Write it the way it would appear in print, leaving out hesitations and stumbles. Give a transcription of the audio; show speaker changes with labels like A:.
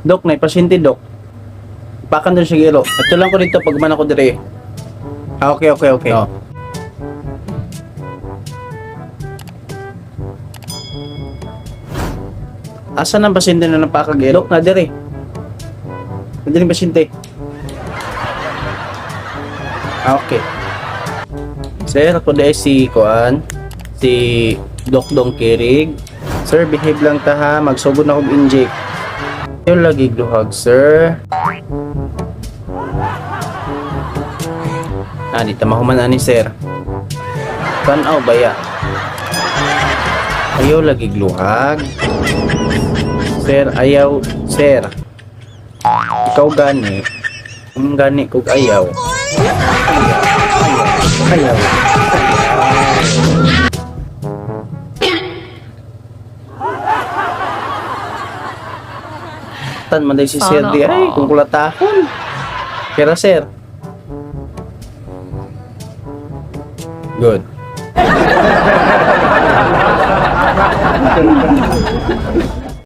A: Dok, nay pasyente, dok. Pakan doon siya iro. Ato lang ko dito pag man ako dire. Ah, okay.
B: Oh.
A: Asa nang pasyente na napakag iro? Dok, na dire. Na dire yung pasyente. Ah, okay. Sir, ako dahil si Kuan, si Dok Dong Kirig. Sir, behave lang ta ha. Magsugod na kog inject. Ayaw lagi gluhag, sir. Ah, di ta mahuman ani, sir. Tanaw baya. Ayaw lagi gluhag. Sir, ayaw, sir. Ikaw gani. Ang gani kog ayaw. Ayaw. Tan man day si sir
C: Sana
A: di ay
C: all.
A: kung kulatahon. Pero sir. Good.